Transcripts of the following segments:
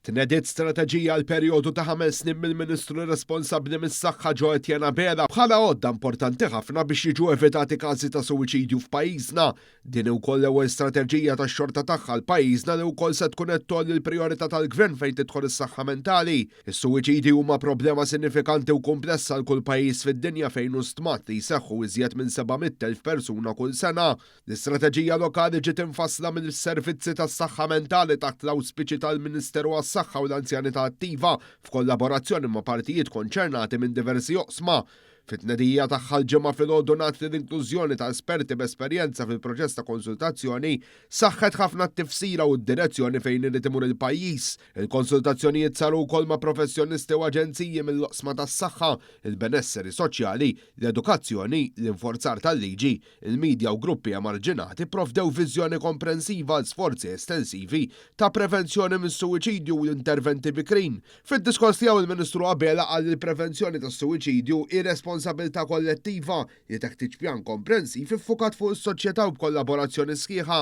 Tnediet strateġija għal perjodu ta' 5 snin mill-Ministru responsabbli mis-saħħa Jo Etienne Abela bħala għodda importanti ħafna biex jiġu evitati każi ta' suwiċidju f'pajjiżna. Din ukoll l-ewwel strateġija tax-xorta tagħha l-pajjiżna li wkoll se tkun qed tgħolli l-prijorità tal-gvern fejn tidħol is-saħħa mentali. Is-suwiċidi huma problema sinifikanti u komplessa għal kull pajjiż fid-dinja, fejn hu stmat li jseħħu iżjed minn 700,000 persuna kull sena. L-istrateġija lokali ġiet infassla mill-servizzi tas-saħħa mentali taħt l-awspiċi tal-Ministeru għas-Saħħa u l-Anzjanità Attiva, f'kollaborazzjoni ma' partijiet konċernati minn diversi oqsma. Fit-tnedija tagħha l-Ġimgħa filgħodu ngħad li l-inklużjoni ta' esperti b'esperjenza fil-proċess ta' konsultazzjoni saħħet ħafna t-tifsira u d-direzzjoni fejn irid imur il-pajjiż. Il-konsultazzjonijiet saru wkoll ma' professjonisti u aġenziji mill-oqsma tas-saħħa, il-benesseri soċjali, l-edukazzjoni, l-inforzar tal-liġi, il-medja u gruppi emarġinati provdew viżjoni komprensiva għal sforzi estensivi ta' prevenzjoni mis-suwiċidju u l-interventi bikrin. Fid-diskors tiegħu, il-Ministru Abela qal li l-prevenzjoni tas-suwiċidju hi responsabilità kollettiva li teħtieġ pjan komprensiv iffukat fuq is-soċjetà u b'kollaborazzjoni sħiħa.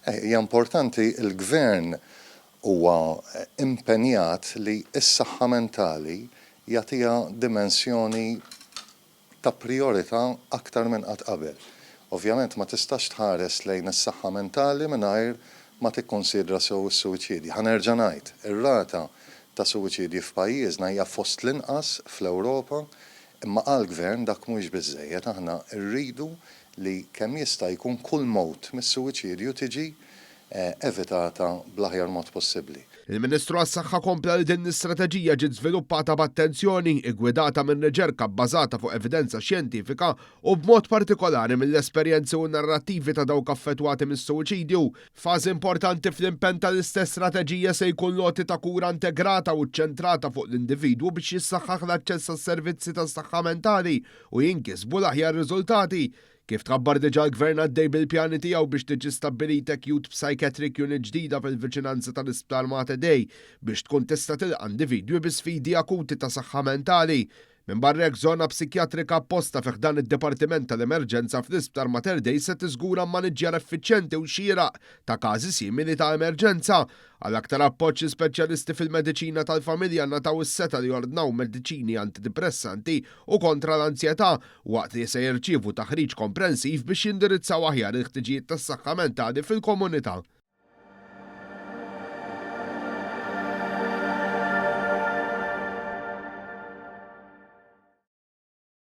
Hija importanti, il-gvern huwa impenjat li s-saħħa mentali jagħtiha dimensjoni ta' priorità aktar minn qatt qabel. Ovvjament ma tistax tħares lejn is-saħħa mentali mingħajr ma tikkonsidra sew is-suwiċidji. Ħa nerġa' ngħid, ir-rata ta' suwiċidji f'pajjiżna hija fost l-inqas fl-Ewropa, imma għall-gvern dak mhuwiex biżżejjed. Aħna rridu li kemm jista' jkun kull mewt mis-suwiċidju tiġi evitata bl-aħjar mod possibbli. Il-Ministru għas-Saħħa kompla li din l-istrateġija ġiet żviluppata b'attenzjoni, iggwidata minn riċerka bbażata fuq evidenza xjentifika u b'mod partikolari mill-esperjenzi u narrattivi ta' dawk affettwati mis-suwiċidju. Fażi importanti fl-impenn tal-istess strateġija se jkun l-għoti ta' kura integrata u ċentrata fuq l-individwu biex jissaħħaħ l-aċċess għas-servizzi tas-saħħa mentali u jinkisbu l-aħjar riżultati. Kif tħabbar diġà, l-gvern għaddej bil-pjani tiegħu biex tiġi stabbilita Acute Psychiatric Unit ġdida fil-viċinanza tal-Isptar Mater Dei biex tkun tista' tilqa' individwi bi sfidi akuti ta' saħħa mentali. Minn barra hekk, żona psikjatrika apposta fi ħdan id-Dipartiment tal-Emerġenza fl-Isptar Mater Dei se tiżgura maniġġjar effiċjenti u xieraq ta' każi simili ta' emerġenza. Għal aktar appoġġ, speċjalisti fil-mediċina tal-familja ngħataw is-setgħa li jordnaw mediċini antidepressanti u kontra l-ansjetà, waqt li se jirċievu taħriġ komprensiv biex jindirizzaw aħjar il-ħtiġijiet tas-saħħa mentali fil-komunità.